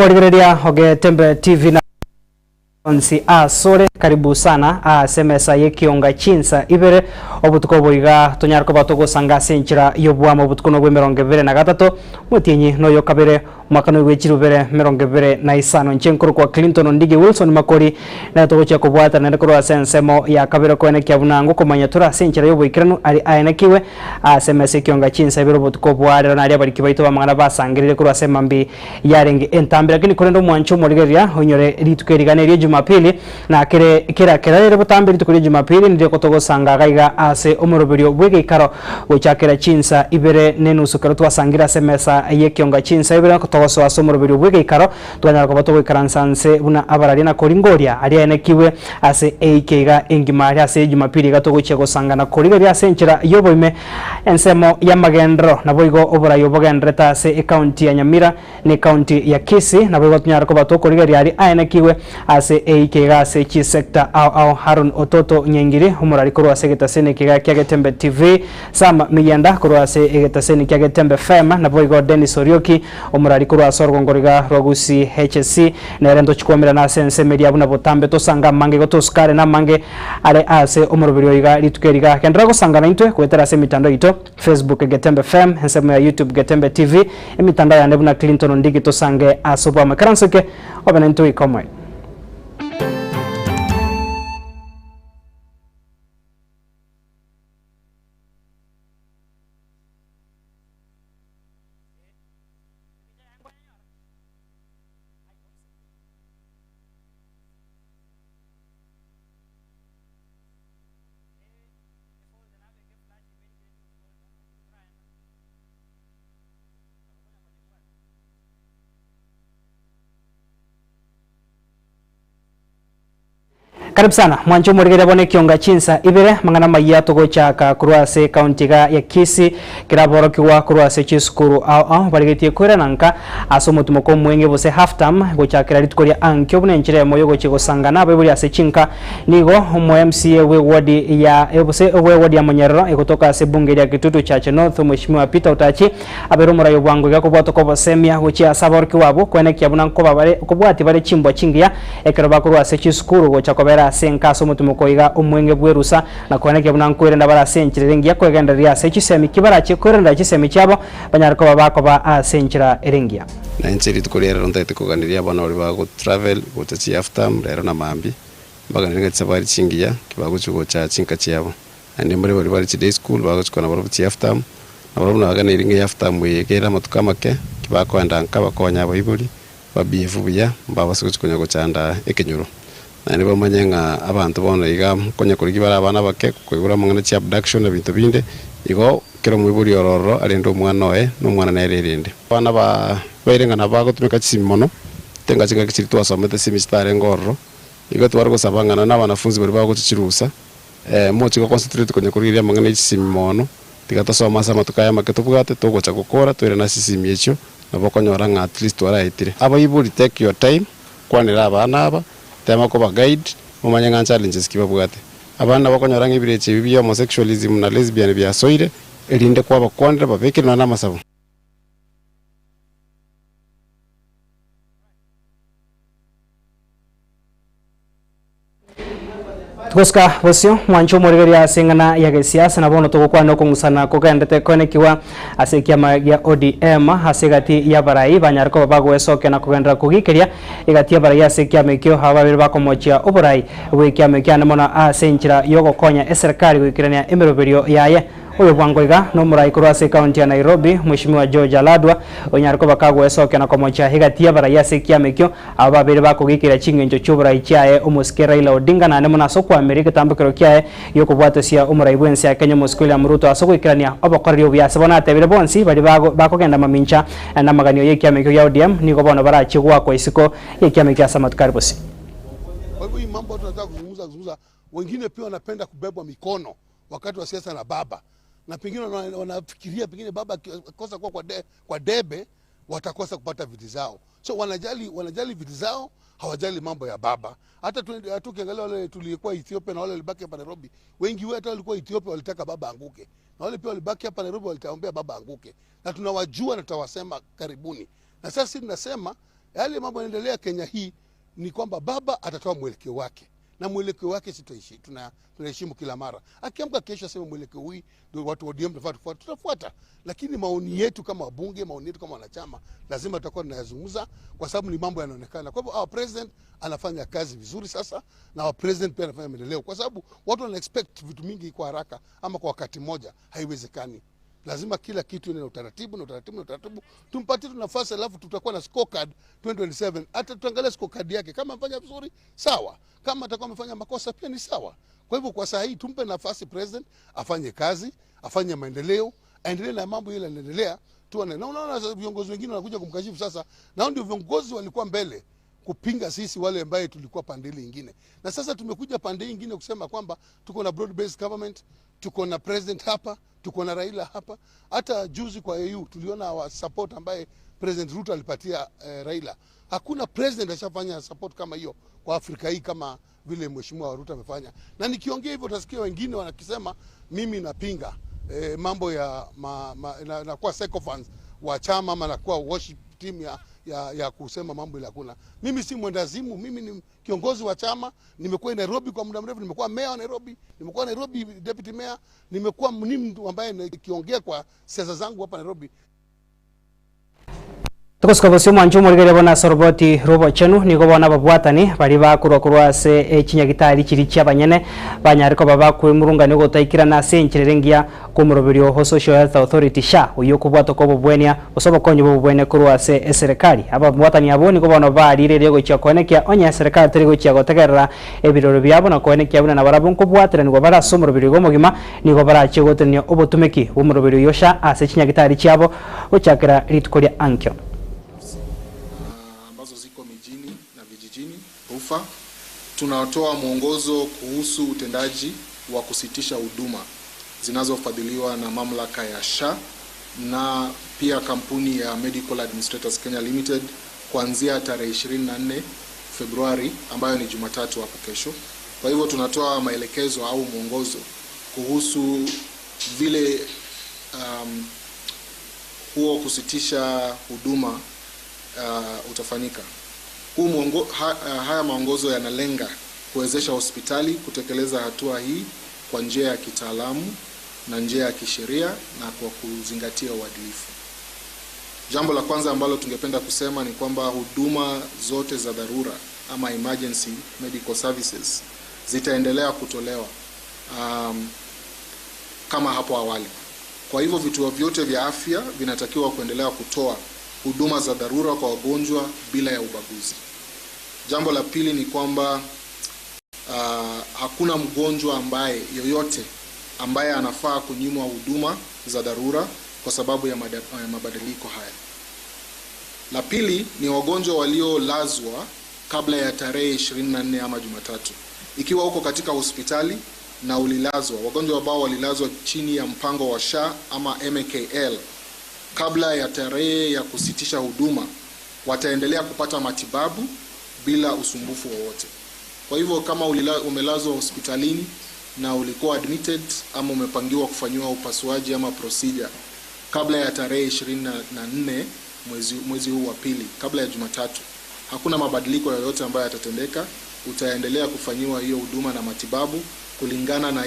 Origereria Ogetembe TV na onsi asore karibu sana ase emesa y'ekionga chinsa ibere obotuko obo iga tonyare koba togosanga ase enchera y'oboamo obotuko nobwa emerongo ebere na gatato omotienyi noyo kabere omwaka noyo bwe chirubere emerongo ebere na isano inche nkorokwa Clinton Ondigi Wilson Makori nere togochia kobwatana naende korwa ase ensemo ya kabere koenekia buna ngokomanya tore ase enchera y'oboikeranu aria aenekiwe ase emesa y'ekionga chinsa ibere obotuko bwa rero naria abariki baito b'amang'ana basangereire korwa ase emambi yarenge entambe. Lakini korende omwanche omorigereria oinyore rituko eri rigana erio Jumapili, na kere kera kera rere botambe rituko ria Jumapili nirio togosanga iga iga ase omoroberio bw'egeikaro gochakera chinsa ibere nenusu ekero twasangire ase emesa y'ekionga chinsa ibere togosoa ase omoroberio bw'egeikaro twanyara koba togoikaransa nse buna abararia na koringoria aria aenekigwe ase eike iga engima aria ase Jumapili iga togochia gosanga na korigereria ase enchera y'oboime Ensemo y'amagenderero naboigo oborai obogendererete ase ecounty ya Nyamira na ecounty ya Kisii naboigo tonyare koba tokorigereria aria aenekigwe ase eike iga ase chisector ao ao Haron Ototo Nyaingiri omorari korwa ase egetaseni ekiga kia Getembe TV, Sam Miyenda korwa ase egetaseni kia Getembe FM naboigo Dennis Orioki omorari korwa ase orogongo riga rwa Gusii HSC nere ntochikwomerana ase ensemo eria buna botambe tosange amange igo tosukare namange Are aase omoroberi oyo iga rituko eri iga. Genderera gosangana intwe goetera ase emitandao yaito, Facebook Getembe FM, ensemo ya YouTube Getembe TV, emitandao yane buna Clinton Ondigi tosange ase oboamo. Ekaranso eke obe naintwe goika omoerio. Karibu sana mwanche omorigereria bono ekionga chinsa ibere amang'ana amayia togochaka korwa ase ekaunti iga ya Kisii kera aborokigwa korwa ase chisukuru ao ao barigetie koirana nka ase omotimoko omweng'e gose half term gochakera rituko ria ankio buna enchera eyemo yogochia gosangana abaibori ase chinka Nigo omo MCA bwe ward ya gose bwe ward ya Monyerero egotoka ase ebunge ria Kitutu Chache North Omweshimiwa Peter Otachi abeire omorai obwango iga kobwatoka obosemia gochia ase aborokigwa abwo koenekia buna nkoba bare kobwatia bare chimbwa chingiya ekero bakorwa ase chisukuru gocha kobera ase enka ase omotimoko iga omwenge bwerusa na koenekia buna nkoerenda bare ase enchera ere engiya kwegendereria ase chisemi kibarache kwerendera chisemi chiabo banyare koba bakoba ase enchera ere engiya. Na inche rituko ria rero ntagete koganeria abana baria bago travel gocha chi half term rero na mambia, mbaganere ng'a chisafari chingiya ki bagochia gocha chinka chiabo. Naende mbare baria bare chi day school bagochia kogenda barobwo chi half term, nabarobwo nabaganeirie ng'a half term eye ekere amatuko amake, ki bakoenda nka bakonye abaibori, ba behave buya, mbabase gochia konya gochanda ekenyoro. Naende bamanye ng'a abanto bono iga nkonya korigia bare abana abake, koigora amang'ana chi abduction na binto binde, igo kera omoibori ore ororo arende omwana oye, na omwana nere erende. Abana ba baire ng'a nabo bagotumeka chisimi mono, tenga chingaki chiria twasomete chisimi chitarenge ororo, igo tware gosaba ng'a nonye abanafunzi baria bagochia chirusa, mochie go concentrate konya korigereria amang'ana ya chisimi mono, tiga tosome ase amatuko aya amake tobwate, togocha gokora toirane ase chisimi echio, nabo okonyora ng'a at least twaraetire. Abaibori take your time, Kwanera abana aba, tema koba guide, momanye ng'a challenges ki babwate. Abana nabo okonyora ng'a ebirecha ebi bia homosexualism na lesbian biasoire, erinde kwabakwanera babekire nonya namasabo. Gosika bosio, mwanche omorigereria ase eng'ana ya gesiasa, na bono togokwana okong'usana kogenderete koenekigwa ase ekiama gia ODM ase egati y'abarai banyare koba bagoesokia na kogenderera kogikeria egati y'abarai ase ekiama ekio aba babere bakomochia oborai bw'ekiama ekio ande mono ase enchera y'ogokonya eserekari goikerania emeroberio yaye. Oyo bwango iga nomorai korwa ase ekaunti ya Nairobi, Mweshimiwa George Aladwa, onyare koba kagoesokia na komocha egati y'abarai ase ekiama ekio, aba babeire bakogikeria ching'encho chi'oborai chiaye omosike Raila Odinga naende mono ase okoameria egetambokero kiaye gi'okobwatosia omorai bw'ense ya Kenya omosike William Ruto ase ogoikerania obokoreri obuya ase bono atebire bonsi baria bakogenda mamincha namaganio y'ekiama ekio gia ODM nigo bono barachie goakwa isiko y'ekiama ekio ase amatuko are bosio. Kwa hivyo hii mambo watu wanataka kuzungumza kuzungumza, wengine pia wanapenda kubebwa mikono wakati wa siasa na baba, na pengine wanafikiria pengine baba akikosa kuwa kwa, de, kwa debe watakosa kupata viti zao. So wanajali, wanajali viti zao, hawajali mambo ya baba. Hata tukiangalia wale tulikuwa Ethiopia na wale walibaki hapa Nairobi, wengi wetu walikuwa Ethiopia walitaka baba anguke, na wale pia walibaki hapa Nairobi walitaombea baba anguke, na tunawajua na tutawasema karibuni. Na sasa sisi tunasema Yale mambo yanaendelea Kenya hii ni kwamba baba atatoa mwelekeo wake na mwelekeo wake sitaishi, tunaheshimu kila mara. Akiamka kesho aseme mwelekeo huu ndio watu wa ODM tunafaa tufuate, tutafuata. Lakini maoni yetu kama wabunge, maoni yetu kama wanachama lazima tutakuwa tunayazungumza, kwa sababu ni mambo yanaonekana. Kwa hivyo our president anafanya kazi vizuri sasa, na our president pia anafanya maendeleo, kwa sababu watu wana expect vitu mingi kwa haraka ama kwa wakati mmoja, haiwezekani. Lazima kila kitu iwe na utaratibu na utaratibu na utaratibu. Tumpatie tu nafasi, alafu tutakuwa na scorecard 2027. Hata tutaangalia scorecard yake, kama amefanya vizuri sawa, kama atakuwa amefanya makosa pia ni sawa. Kwa hivyo kwa saa hii tumpe nafasi president afanye kazi, afanye maendeleo, aendelee na mambo ile yanaendelea. Tuone. Na unaona sasa viongozi wengine wanakuja kumkashifu sasa, na ndio viongozi walikuwa mbele kupinga sisi wale ambaye tulikuwa pande ile nyingine, na sasa tumekuja pande nyingine kusema kwamba tuko na broad based government, tuko na president hapa, tuko na Raila hapa. Hata juzi kwa AU tuliona wa support ambaye President Ruto alipatia Raila. Hakuna president ashafanya support kama hiyo kwa Afrika hii kama vile Mheshimiwa Ruto amefanya. Na nikiongea hivyo utasikia wengine wanakisema mimi napinga mambo ya ma, ma, na, na kuwa sycophants wa chama ama na kuwa worship team ya kusema mambo ile hakuna. Mimi si mwendazimu, mimi ni kiongozi wa chama, nimekuwa Nairobi kwa muda mrefu, nimekuwa mayor wa Nairobi, nimekuwa Nairobi deputy mayor, nimekuwa ni mtu ambaye nikiongea kwa siasa zangu hapa Nairobi. Togosika bosio omwancho omorigereria bono ase oroboti rwa obochenu, nigo bono ababwatani baria bakorwa korwa ase echinyagitari chiria chia abanyene banyare koba bakwemurungania ogotaikirana ase enchera ere engiya kwa omoroberio o Social Health Authority SHA oyio okobwatwa kwa obobwenia gose obokonyi bwa obobwenia korwa ase eserekari. Ababwatani abwo nigo bono barire erio gochia koenekia onye eserekari teri gochia gotegerera ebiroro biabo na koenekia buna nabarabwo nkobwateranigwa bare ase omoroberio iga omogima nigo barachie gotenenia obotumeki bwa omoroberio oyio SHA ase chinyagitari chiabo gochakera rituko ria ankio. Ambazo ziko mijini na vijijini RUPHA. Tunatoa mwongozo kuhusu utendaji wa kusitisha huduma zinazofadhiliwa na mamlaka ya SHA na pia kampuni ya Medical Administrators Kenya Limited kuanzia tarehe 24 Februari ambayo ni Jumatatu hapo kesho. Kwa hivyo tunatoa maelekezo au mwongozo kuhusu vile huo kusitisha huduma utafanyika. Haya maongozo yanalenga kuwezesha hospitali kutekeleza hatua hii kwa njia ya kitaalamu na njia ya kisheria na kwa kuzingatia uadilifu. Jambo la kwanza ambalo tungependa kusema ni kwamba huduma zote za dharura ama emergency medical services zitaendelea kutolewa kama hapo awali. Kwa hivyo vituo vyote vya afya vinatakiwa kuendelea kutoa huduma za dharura kwa wagonjwa bila ya ubaguzi. Jambo la pili ni kwamba hakuna mgonjwa ambaye yoyote ambaye anafaa kunyimwa huduma za dharura kwa sababu ya mabadiliko haya. La pili ni wagonjwa waliolazwa kabla ya tarehe 24 ama Jumatatu. Ikiwa uko katika hospitali na ulilazwa, wagonjwa ambao walilazwa chini ya mpango wa SHA ama MKL kabla ya tarehe ya kusitisha huduma wataendelea kupata matibabu bila usumbufu wowote. Kwa hivyo kama umelazwa hospitalini na ulikuwa admitted ama umepangiwa kufanyiwa upasuaji ama procedure kabla ya tarehe 24 mwezi huu wa pili, kabla ya Jumatatu, hakuna mabadiliko yoyote ambayo yatatendeka. Utaendelea kufanyiwa hiyo huduma na matibabu kulingana na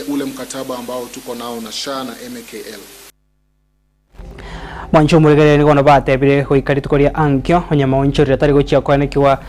ule mkataba ambao tuko nao na SHA na MKL. Mwancho omorigereria nigo bono batebire goika rituko ria ankio onyama onchorire tari gochia koenekiwa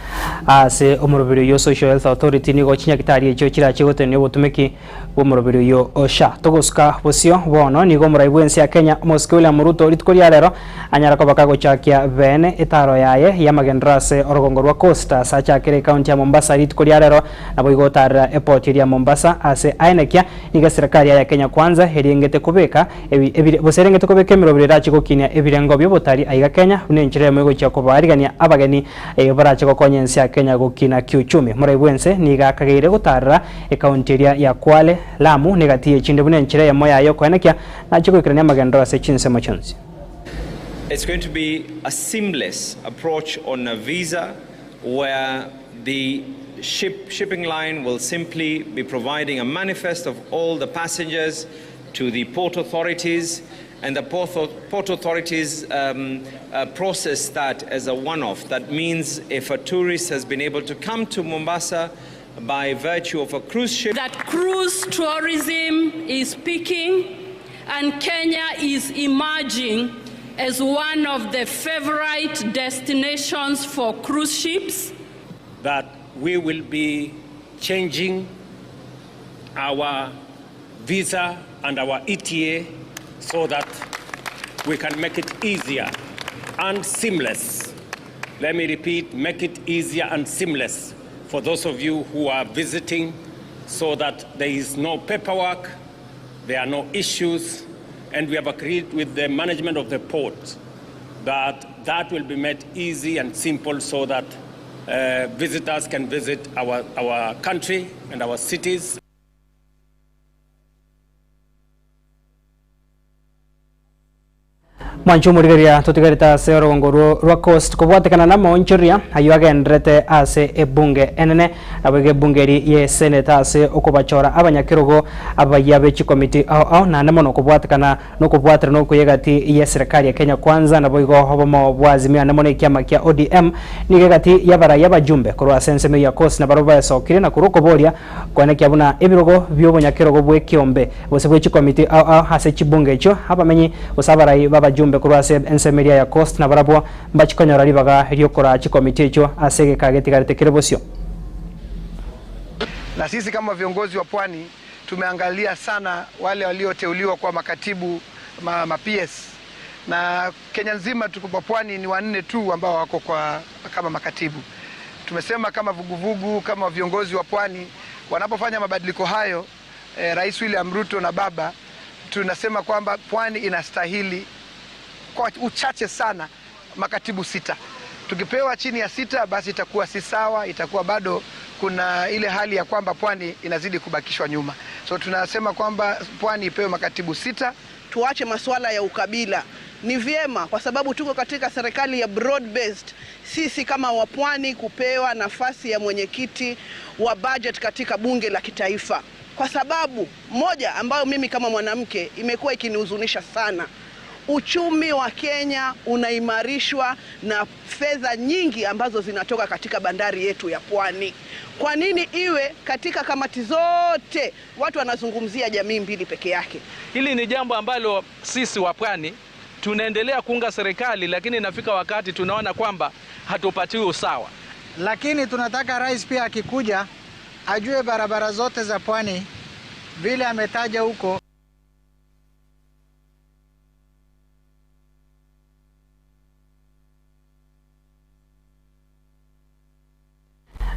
ase omoroberi oyio Social Health Authority nigo chinyagitari echio chirache gotenenia obotumeki bwa omoroberi oyio o SHA. Togosuka bosio bono nigo omorai bwa ense ya Kenya Omosike William Ruto rituko ria rero anyara koba kagochakia bene etaro yaye ya magendero ase orogongo rwa Coast ase achakire ekaunti ya Mombasa rituko ria rero nabo igotarera eport ya Mombasa ase aenekia niga serikali ya Kenya Kwanza eriengete kubeka gose erengete kubeka emirobero erache gokinia ebirengo bya obotari aiga Kenya buna enchera emo egochia kobarigania abageni barache gokonya ense ya Kenya gokina kiuchumi. Morai bwa ense niga akageire gotarera ekaunti eria ya Kwale, Lamu negati echinde buna enchera emo yaye okoenekia nache goikerania amagendero ase chinsemo chionsi. It's going to be a seamless approach on a visa where the shipping line will simply be providing a manifest of all the passengers to the port authorities, and the port, port authorities um, uh, process that as a one-off. That means if a tourist has been able to come to Mombasa by virtue of a cruise ship. That cruise tourism is peaking and Kenya is emerging as one of the favorite destinations for cruise ships. That we will be changing our visa and our ETA so that we can make it easier and seamless. Let me repeat, make it easier and seamless for those of you who are visiting so that there is no paperwork, there are no issues, and we have agreed with the management of the port that that will be made easy and simple so that uh, visitors can visit our, our country and our cities. Mwanche omorigereria totigarete ase orogongo rwa Coast kobwatekana namaonchoria ayio agenderete ase ebunge enene naboigo ebunge eri ye Senate ase okobachora abanyakerogo abayia be chikomiti ao ao naende mono kobwatekana nokobwaterana okuya egati ye serikali ya Kenya Kwanza naboigo obomo bwa Azimio naende mono ekiama kia ODM nigo egati y'abarai abajumbe korwa ase ensemo ya Coast nabarobwo baesokire na korwa okoboria Koenekia buna ebirogo bi'obonyakerogo bw'ekeombe, gose bwe chikomiti ao ao ase chibunge echio, abamenyi gose abarai b'abajumbe korwa ase ensemo eria ya Coast nabarabwo mbachikonyora ribaga ri'okoraa chikomiti echio ase egeka getigarete kere bosio. Na sisi kama viongozi wa Pwani tumeangalia sana wale walioteuliwa kuwa makatibu ma, ma PS na Kenya nzima tuko kwa Pwani ni wanne tu ambao wako kwa kama makatibu. Tumesema kama vuguvugu kama viongozi wa Pwani wanapofanya mabadiliko hayo eh, Rais William Ruto na baba, tunasema kwamba Pwani inastahili kwa uchache sana makatibu sita. Tukipewa chini ya sita, basi itakuwa si sawa, itakuwa bado kuna ile hali ya kwamba pwani inazidi kubakishwa nyuma. So tunasema kwamba pwani ipewe makatibu sita. Tuache masuala ya ukabila. Ni vyema kwa sababu tuko katika serikali ya broad based, sisi kama wapwani kupewa nafasi ya mwenyekiti wa budget katika bunge la kitaifa, kwa sababu moja ambayo mimi kama mwanamke imekuwa ikinihuzunisha sana, uchumi wa Kenya unaimarishwa na fedha nyingi ambazo zinatoka katika bandari yetu ya Pwani. Kwa nini iwe katika kamati zote watu wanazungumzia jamii mbili peke yake? Hili ni jambo ambalo sisi wa Pwani tunaendelea kuunga serikali, lakini inafika wakati tunaona kwamba hatupatiwi usawa. Lakini tunataka rais pia akikuja ajue barabara zote za pwani vile ametaja huko.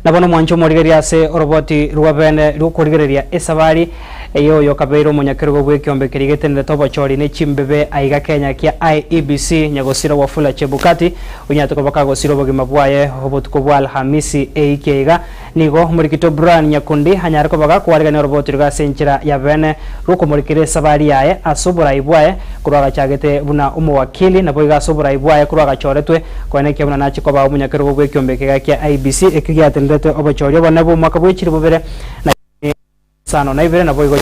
Na bono mwanche omorigereria ase oroboti rwa bene rw'okorigereria esabari eye oyo okabeire omonyakerogo bw'ekeombe keria getenerete obochori ne chimbebe aiga Kenya kia IEBC nyagosira Wafula Chebukati onyarete koba kagosira obogima bwaye obotuko bwa Alhamisi eiki aiga nigo omorikito Brian Nyakundi anyare koba gakwarigania oroboti riga ase enchera ya bene rw'okomorikera esabari yaye ase oborai bwaye korwa agachagete buna omowakili naboigo ase oborai bwaye korwa agachoretwe Koenekia buna nachie koba omonyakerogo bw'ekiombe ekega kia IEBC ekio giatenenete obochori obonene bw'omwaka bwe chilifu bibere na isano na ibere naboigo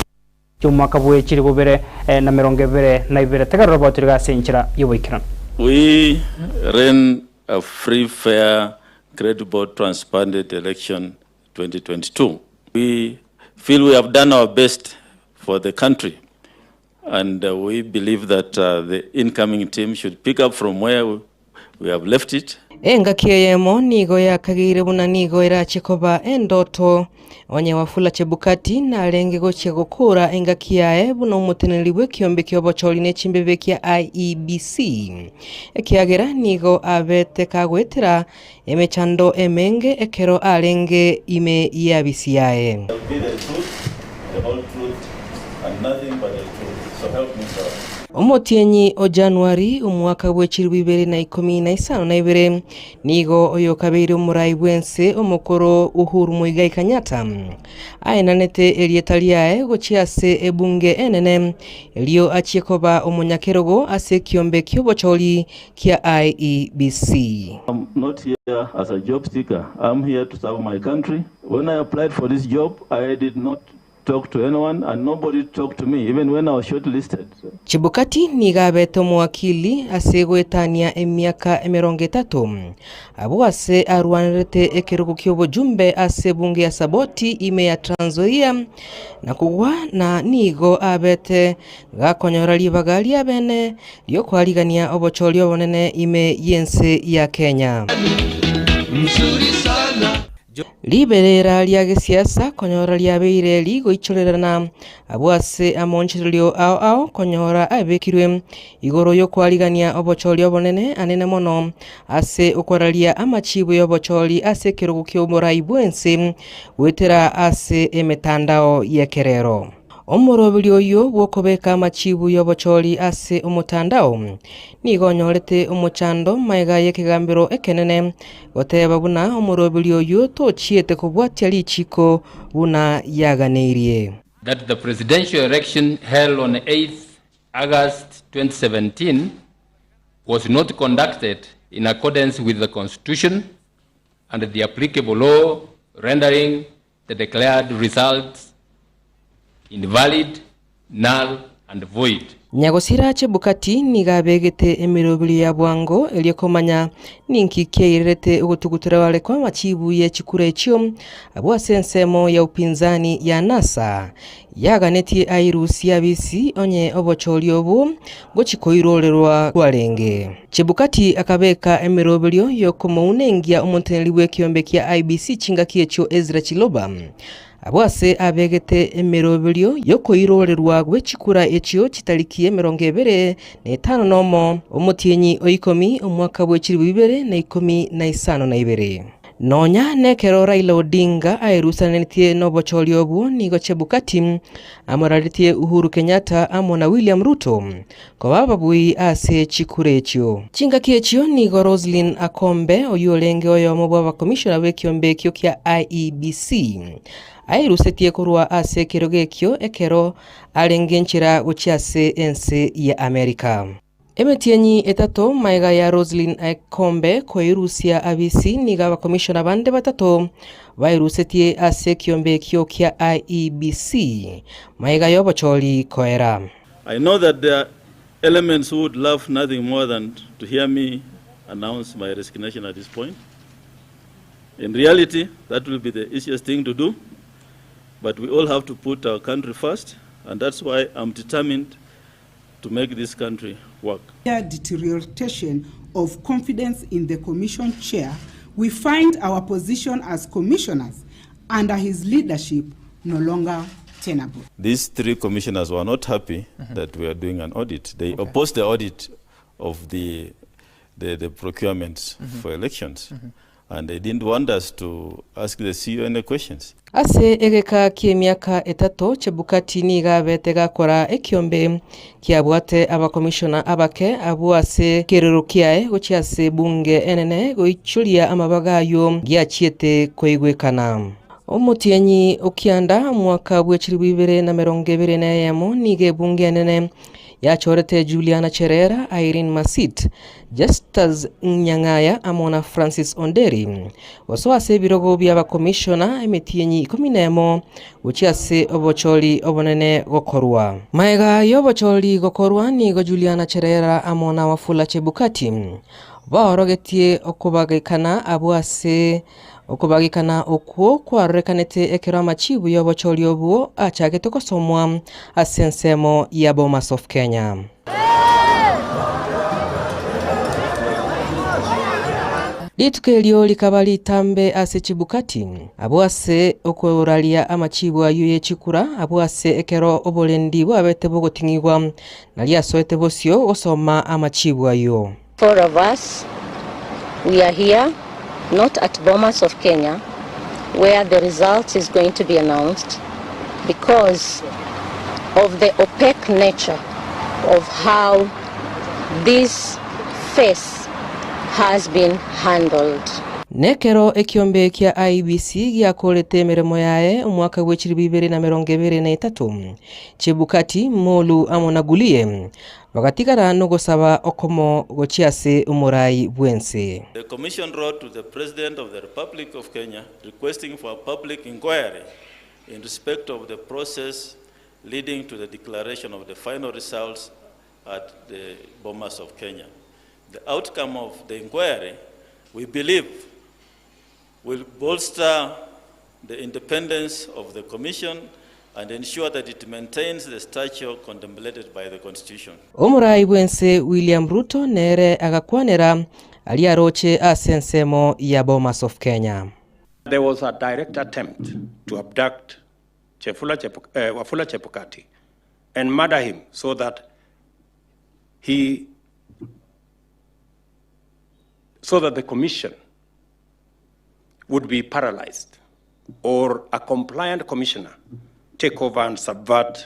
chi'omwaka bwe chilifu bibere na emerongo ebere na ibere. Tegerera obotori iga ase enchera y'oboikeranu. We ran a free, fair, credible, transparent election 2022. We feel we have done our best for the country and uh, we believe that uh, the incoming team should pick up from where we have left it. Engaki eyemo nigo yakageire buna nigo erache koba endoto onye Wafula Chebukati narenge gochia gokora engaki yaye buna omoteneneri bw'ekiombe ki'obochori ne chimbebe kia IEBC ekiagera nigo abete kagoetera emechando emenge ekero arenge ime y'abisi yaye. Shall be the truth, the whole truth, and nothing but the truth. So help me God. Omotienyi o Januari omwaka bwe chilifu ibere na ikomi na isano na ibere, nigo oyokabeire omorai bw'ense omokoro Uhuru Muigai Kenyatta aenanete erieta riaye gochia ase ebunge enene erio achie koba omonyakerogo ase ekiombe ki'obochori kia IEBC. I'm not here as a job seeker. I'm here to serve my country. When I applied for this job, I did not talk to anyone and nobody talked to me even when I was shortlisted. Chebukati nigo abete omowakili ase goetania emiaka emerongo etato, abwo ase arwanerete ekerogo ki'obojumbe ase ebunge ya Saboti ime ya Trans Nzoia na kogwa na nigo abete gakonyora ribaga riabene ri'okoarigania obochori obonene ime y'ense ya Kenya. Riberera ria gesiasa konyora riabeire rigoichorerana abwo ase amoonchorerio ao ao konyora abekirwe igoro y'okoarigania obochori obonene anene mono ase okoraria amachibu y'obochori ase ekerogo ki'oborai bw'ense goetera ase emetandao y'ekerero. Omoroberio oyio bw'okobeka amachibu y'obochori ase omotandao nigo onyorete omochando magega y'ekegambero ekenene goteba buna omoroberio oyio tochiete kobwatia richiiko buna yaganeirie. That the presidential election held on 8th August 2017 was not conducted in accordance with the Constitution and the applicable law, rendering the declared results invalid, null and void. Nyagosira Chebukati nigo abegete emeroberio ya bwango erio komanya ninki kiairerete ogotugutera are kw'amachibu ye chikura echio abwo ase ensemo ya upinzani ya NASA yaganetie airusie abisi onye obochori obwo ngochia koirorerwa kwarenge. Chebukati akabeka emeroberio y'okomounengia omoteneneri bw'ekiombe kia IEBC chingaki echio Ezra Chiloba Abwo ase abegete emeroberio y'okoirorerwa gwe chikura echio chitariki emerongo ebere na etano nomo, omotienyi o ikomi, omwaka bwe chilifu ibere na ikomi na isano na ibere. Nonya nekero Raila Odinga aerusanetie nobochori obwo nigo Chebukati amoraretie Uhuru Kenyatta amo na William Ruto koba ababui ase chikura echio. Chingaki echio nigo Roselyn Akombe, oyio orenge oyomo bw'abakomishona b'ekiombe ekio kia IEBC, aerusetie korwa ase ekerogo ekio ekero arenge nchera gochia ase ense ya Amerika. Emetienyi etato magega ya Roselyn Akombe koerusia abisi, nigo abakomishona bande batato baerusetie ase ekiombe ekio kia IEBC magega y'obochori koera. I know that there are elements who would love nothing more than to hear me announce my resignation at this point. In reality, that will be the easiest thing to do, but we all have to put our country first, and that's why I'm determined to make this country work. Deterioration of confidence in the commission chair, we find our position as commissioners under his leadership no longer tenable. These three commissioners were not happy mm -hmm. that we are doing an audit. They okay. opposed the audit of the, the, the procurements mm -hmm. for elections. Mm -hmm. And they didn't want us to ask the CEO any questions. Ase egeka ki'emiaka etato Chebukati nigo abete gakora ekiombe kiabwate abakomishona abake abwo ase ekerero kiaye gochia ase ebunge enene goichoria amabaga ayio giachiete koigwekana. Omotienyi o kianda omwaka bwe chilifu ibere na emerongo ebere na eyemo nigo ebunge enene yachorete Juliana Cherera, Irene Masit, Justus Nyang'aya amo na Francis Onderi gosoa ase ebirogo bi'abakomishona emetienyi ikomi nemo gochia ase obochori obonene gokorwa. Magega y'obochori gokorwa nigo Juliana Cherera amo na Wafula Chebukati baorogetie okobagekana abwo ase Okobagekana okwo kwarorekanete ekero amachibu y'obochori obwo achagete gosomwa ase ensemo ya Bomas of Kenya. Rituko erio rikaba ritambe ase chibukati, abwo ase okoraria amachibu ayio ye chikura, abwo ase ekero oborendi bwabete bogoting'igwa, na riasoete bosio gosoma amachibu ayio. Four of us, we are here not at Bomas of Kenya where the result is going to be announced because of the opaque nature of how this phase has been handled. Nekero ekiombe kia IEBC giakorete emeremo yaye omwaka bwe chilifu ibere na emerongo ebere na etato, Chebukati, Molu amo na Gulie Bagatigara nogosaba okomo gochia ase omorai bw'ense. The Commission wrote to the President of the Republic of Kenya requesting for a public inquiry in respect of the process leading to the declaration of the final results at the Bomas of Kenya. The outcome of the inquiry, we believe, will bolster the independence of the Commission and ensure that it maintains the stature contemplated by the Constitution. Omorai bw'ense William Ruto nere agakwanera aria aroche ase ensemo ya Bomas of Kenya. There was a direct attempt to abduct Chefula Chep, uh, Wafula Chebukati and murder him so that he so that the commission would be paralyzed or a compliant commissioner take over and subvert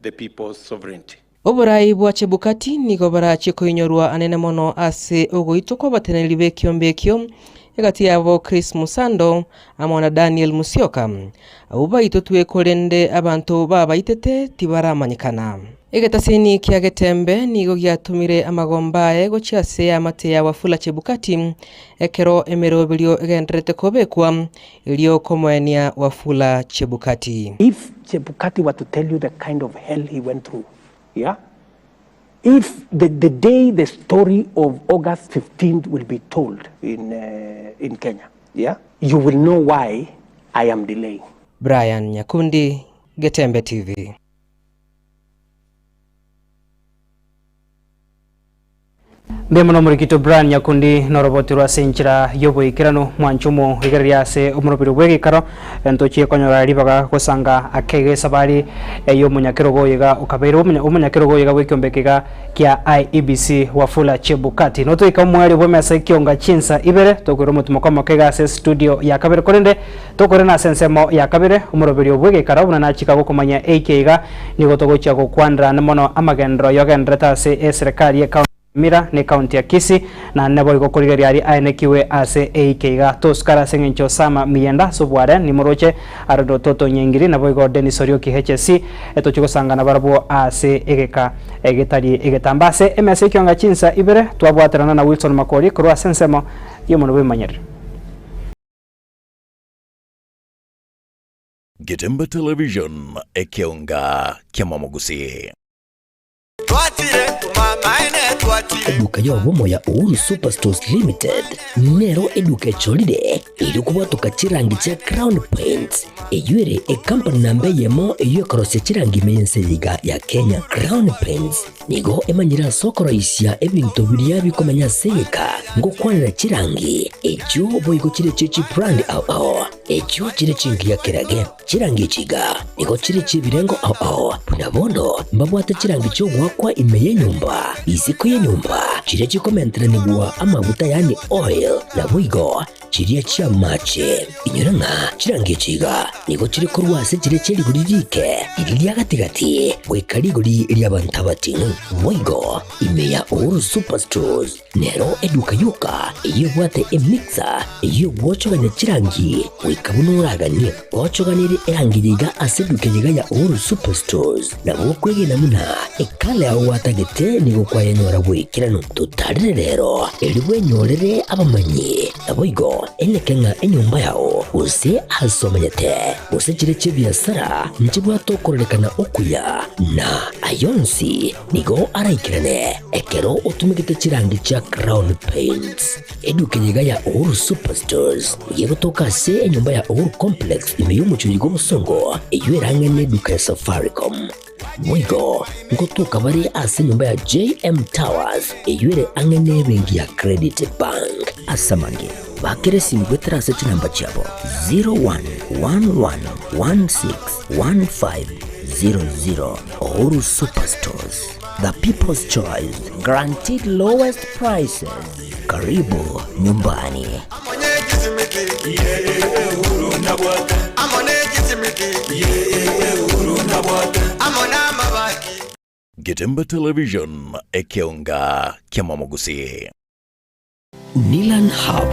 the people's sovereignty. Oborai bwa Chebukati nigo barachie koinyorwa anene mono ase ogoitwa kw'abateneneri b'ekiombe ekio, egati yabo Chris Musando amo na Daniel Musyoka. Abwo baitotwe korende abanto babaitete tibaramanyekana. Egetasini kia Getembe nigo giatomire amagomba aye gochia ase eamate ya Wafula Chebukati ekero emeroberio egendererete kobekwa erio komoenia Wafula Chebukati. If Chebukati were to tell you the kind of hell he went through, yeah? If the, the day the story of August 15th will be told in, uh, in Kenya, yeah? You will know why I am delaying. Brian Nyakundi, Getembe TV. Mbuya mono omorikito Brian Nyakundi noroboti rwa ase enchera y'oboikeranu mwanche omoigereria ase omoroberi bw'egeikaro ntochie konyora ribaga gosanga ake iga esabari y'omonyakerogo oyo iga okabeire omonyakerogo oyo iga bw'ekiombe eke iga kia IEBC Wafula Chebukati. Notoika omweri bw'emesa ekionga chinsa ibere tokoira omotimoko omoke iga ase estudio ya kabere korende tokorena ase ensemo ya kabere omoroberio bw'egeikaro buna nachika gokomanya eike iga nigo togochia gokwanera mono amagenderero yogendererete ase eserekari y'ecounty ya Nyamira na ecounty ya Kisii na naboigo korigereria aria aenekiwe ase eike iga. Tosukare ase eng'encho Osama Miyenda ase obware nimoroche Arnold Toto Nyengiri naboigo Dennis Orioki HSC etochie gosangana barabwo ase egeka getari egetambe ase emesa ekionga chinsa ibere twabwaterana na Wilson Makori korwa ase ensemo y'omonwe bw'emanyereri. Getembe Television, ekeonga ki'amamogusii. Eduka y'obomo ya Uhuru Superstores Limited nero eduka echorire erio kobwatoka chirangi chia Crown Paints eyio ere ekampani namba eyemo eyio ekorosia chirangi ime y'ense eye iga ya Kenya. Crown Paints nigo emanyire ase okoroisia ebinto biria bikomenya ase egeka ngokwanera chirangi echio boigo chire chie chibrand ao ao echio chire chingiya kerage. Chirangi echi iga nigo chire chi'ebirengo ao ao, buna bono mbabwate chirangi chi'ogoakwa ime y'enyomba, isiko y'enyomba, chiria chikomenteranigwa amaguta yaani oil, naboigo chiria chi'amache. Inyora ng'a chirangi echi iga nigo chire korwa ase chiria chie rigori riike, riria ria gati-gati, goika rigori ri'abanto abating'u. Boigo ime ya Uhuru Superstores Nero eduka yoka eyio ebwate emixer eyio egwochogania chirangi goika buna oraganie. Gochoganirie erangi yiga ase eduka yiga ya Uhuru Superstores nabo okwegena buna ekala yao gwatagete nigo kwayenyora bw'ekeranu. Totarire rero erio bwenyorere abamanyi naboigo eneke ng'a enyomba yao gose ase omenyete gose chire chi'ebiasara nchibwate okororekana okuya na ayonsi Nigo araikerane ekero otumegete chirangi chia Crown Paints. Eduka eye iga ya Uhuru Superstores nigo egotoka ase enyomba ya Uhuru Complex ime y'omochie bw'obosongo eyio ere ang'e n'eduka ya Safaricom. Boigo ngotoka bare ase enyomba ya JM Towers eyio ere ang'e n'ebenki ya Credit Bank. Ase amange, bakera esimi goetera ase chinamba chiabo 0111161500. Uhuru Superstores, the people's choice, guaranteed lowest prices. Karibu nyumbani. Getembe Television, ekeonga ki'amamogusii. Nilan Hub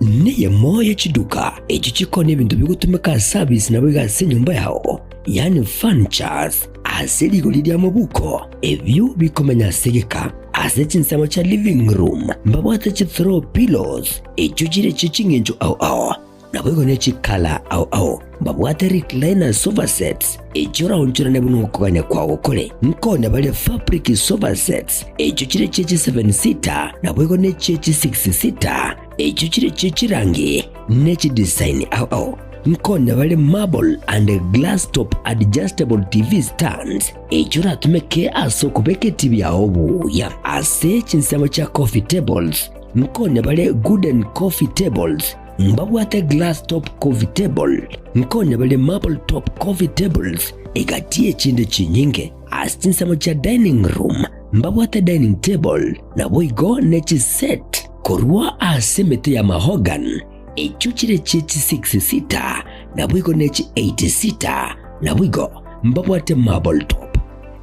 neyemo ye chiduka echio chikoonia ebinto bigotumeka ase abisi naboigo ase enyomba yao, yaani furnitures, ase rigori ri'amabuko, ebio bikomenya ase egeka. Ase chinsemo chia living room mbabwate chi throw pillows echio chire chie ching'encho ao ao. Naboigo ne chikala ao ao. Mbabwate recliner sofa sets, echio oraonchorane buna okogania kwao kore. Nkonya bare fabric sofa sets, echio chire chie chi seven seater, naboigo ne chie chi six seater, echio chire chie chirangi ne chidesign ao ao. Nkonya bare marble and glass top adjustable TV stands, echio oratumeke ase okobeka etibi yao buya. Ase chinsemo chia coffee tables, nkonya bare gooden coffee tables, Mbabwate glass top coffee table, nkonya bare marble top coffee tables, egati y'echinde chinyinge. Ase chinsemo chia dining room mbabwate dining table, naboigo ne chiset korwa ase emete ya mahogany, echio chire chie chi six seater, naboigo ne chi eight seater, naboigo mbabwate marble top.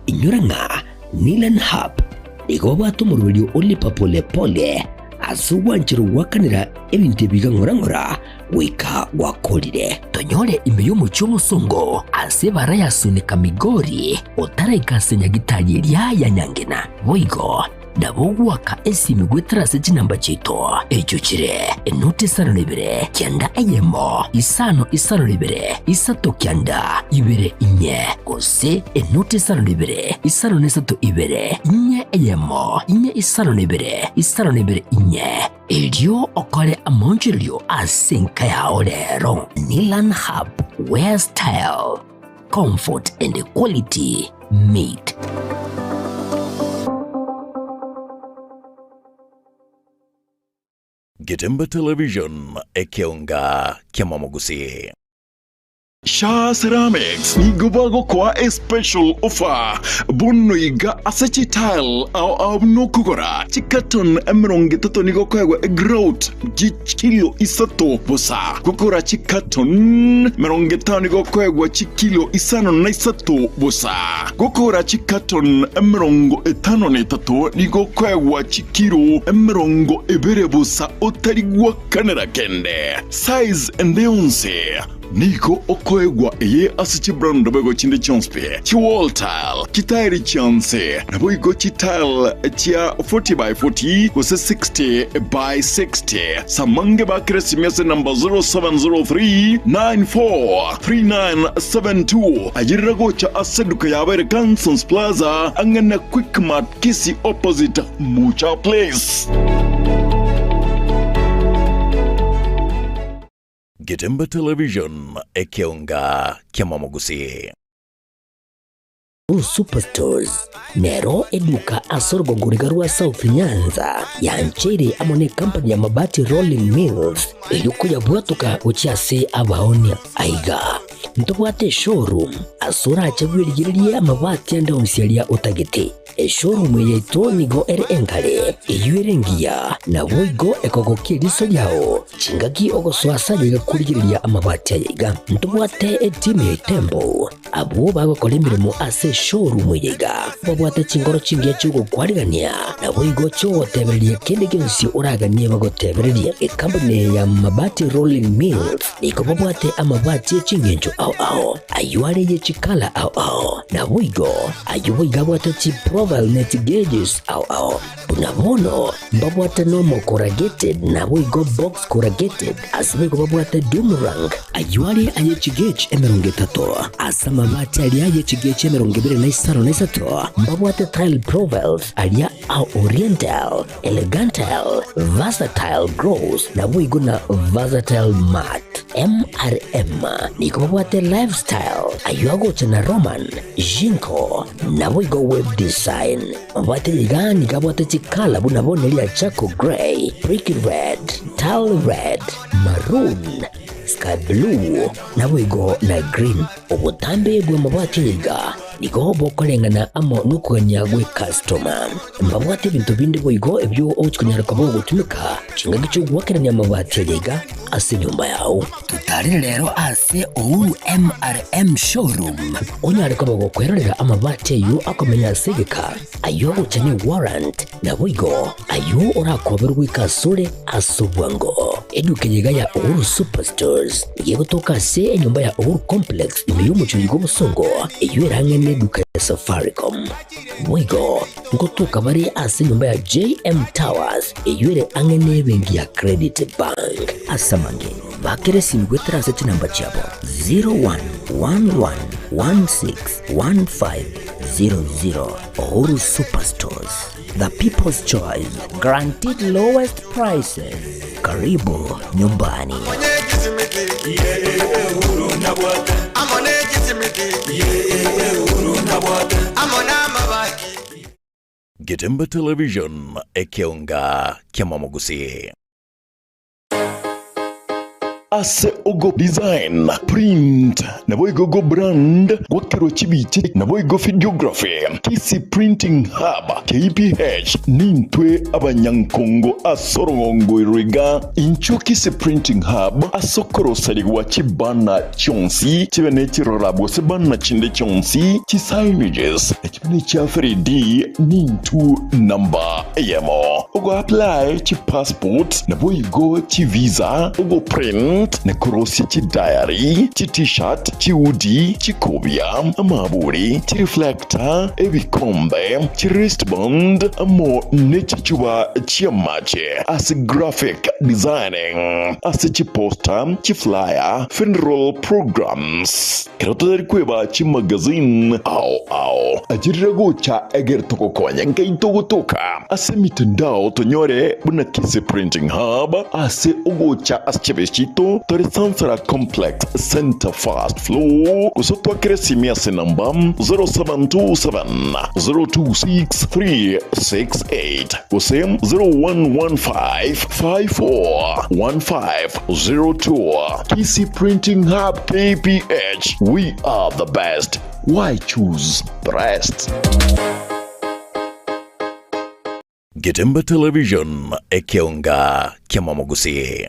Inyora ng'a Nilan Hub nigo babwate omoroberio o lipa pole pole ase ogwancherwa gwakanera ebinto ebi iga ng'ora ng'ora goika gwakorire. Tonyore ime y'omochie omosongo ase ebara ya Sunika Migori otaraika ase nyagitari eria ya Nyangena. Boigo Nabo ogoaka esimi goetera ase chinamba chiaito, echio chire, enoti isano na ibere, kianda eyemo, isano isano na ibere, isato kianda, ibere inye, gose enoti isano na ibere, isano na isato ibere, inye eyemo, inye isano na ibere, isano na ibere inye. Erio okore amaonchorerio ase enka yao rero. Nilan Hub, where style, comfort and quality meet. Getembe Television, ekeonga ki'amamogusii. Shaa Ceramics nigo bagokoa a special offer bono iga ase chitile ao ao buna okogora chicarton 30 nigo okoegwa egrout chikilo isato bosa. Gokora chicarton 50 nigo okoegwa chikilo 53 bosa. Gokora chicarton 53 nigo okoegwa chikilo 20 bosa otari gwakanera kende. Size ende yonsi. Nigo okoegwa eye ase chibrand boigo chinde chionsi pi, chiwall tile, chitairi chionsi, naboigo chitile chia 40 by 40 gose 60 by 60. Samange bakire esimi ase enamba 0703 94 3972. Ayerera gocha ase eduka yabo ere Kansons Plaza ang'e na Quickmart Kisii opposite Mucha Place. Getembe Television, ekeonga ki'amamogusii. Uhuru Superstores nero eduka ase orogongo riga rwa South Nyanza yancheire amo ne company ya Mabati Rolling Mills erio koyabwatoka gochia ase abaonia. Aiga ntobwate eshowroom ase orache bwerigererie amabati ande onsi aria otagete. Eshowroom eye yaito nigo ere engare, eyio ere engiya, naboigo ekogokia eriso riao chingaki ogosoa ase aye iga korigereria amabati aya iga. Ntobwate etimu ya Itembo, abwo bagokora emeremo ase eshowroom eye iga, babwate chingoro chingiya chi'ogokwarigania, naboigo chi'ogotebereria kende gionsi oraganie bagotebererie. Ekampuni eye ya Mabati Rolling Mills nigo babwate amabati e chingencho ao ao, ayio are ye chikala ao ao, naboigo Ayio boigo abwate chiprofile ne chigeges ao ao. Buna bono mbabwate normal corrugated naboigo box corrugated, ase boigo babwate doomerang. Ayio are aye chigauge 30, ase amabati aria aye chigauge 25 mbabwate tile profiles aria a oriental, elegantile, versatile gloss naboigo na versatile matte. MRM nigo babwate lifestyle, ayio agocha na Roman, Jinko, naboigo web design. Mabwate iga nigo abwate chikala buna bono eria charcoal grey, brick red, tile red, maroon, sky blue, naboigo na green. Obotambe bw'amabati aya iga nigo bokoreng'ana amo nokogania gw'ekastoma. Mbabwate ebinto binde boigo ebio ogochia konyara koba ogotumeka chingaki chi'ogoakerania amabati aya iga ase enyomba yao. Totarere rero ase Uhuru MRM Showroom onyare koba gokwerorera amabati ayio akomenya ase egeka, ayio agocha ne warrant, naboigo ayio orakoberwe goika asore ase obwango. Eduka eye iga ya Uhuru Superstores nigo egotoka ase enyomba ya Uhuru Complex ime y'omochie oyo bw'obosongo, eyio ere ang'e neduka ya Safaricom. Boigo ngotoka bare ase enyomba ya JM Towers eyio ere ang'e nebenki ya Credit Bank. Ase amange. Bakere esimi goetera ase chinamba chiabo 0111161500. Uhuru Superstores, the people's choice, guaranteed lowest prices. Karibu nyumbani. Getembe Television, ekeonga kiamamogusii. Ase ogo design, print, naboigo go brand, gwakerwa chibicha naboigo videography, Kisii Printing Hub, KPH, nintwe abanyankongo ase orogongo iro iga. Inchuo Kisii Printing Hub ase okoroserigwa chibanner chionsi, chibe ne chirora gose banner chinde chionsi, chi signages, na chibe ne chia 3D, nintwe namba eyemo. Ogo apply chi passport naboigo chi visa, ogo print na korosia chi diary, chi t-shirt, chi hoodie, chikobia, amaburi, chi reflector, ebikombe, chi wristband amo ne chichuba chi'amache ase graphic designing, ase chi poster, chi flyer, funeral programs. Ekero totari kweba chimagazine ao ao, achirire gocha egere togokonye nkai togotoka ase emitandao tonyore buna Kisii Printing Hub ase ogocha ase chiabesi chiaito tore Sansara Complex Center First Floor gose otwakere esimi ase enamba 0727 026 368 gose 0115 54 1502. Kisii Printing Hub KPH, we are the best, why choose the rest? Getembe Television, ekeonga kiamamogusii.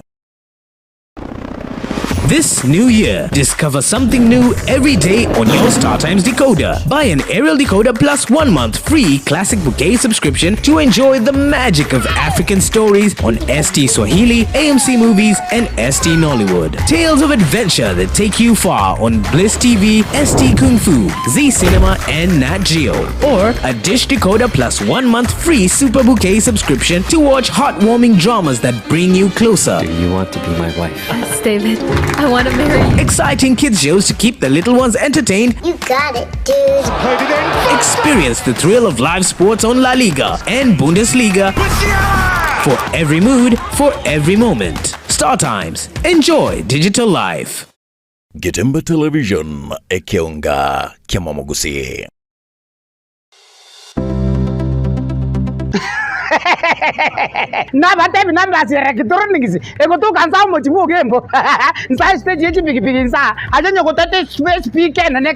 This new year, discover something new every day on your StarTimes decoder. Buy an aerial decoder plus 1 month free classic bouquet subscription to enjoy the magic of African stories on ST Swahili, AMC Movies, and ST Nollywood. Tales of adventure that take you far on Bliss TV, ST Kung Fu, Z Cinema, and Nat Geo. Or a dish decoder plus 1 month free Super Bouquet subscription to watch heartwarming dramas that bring you closer. Do you want to be my wife? Yes, David. I want to marry you. Exciting kids shows to keep the little ones entertained. You got it, dude. Experience the thrill of live sports on La Liga and Bundesliga. For every mood, for every moment. Star Times. Enjoy digital life. Getembe Television, ekeonga kiamamogusii. Nabatebi nambasi ya electronics egotoka nsa omochi bwa Ogembo nsa estage ye chipikipiki nsa aye onye gotete speaker enene.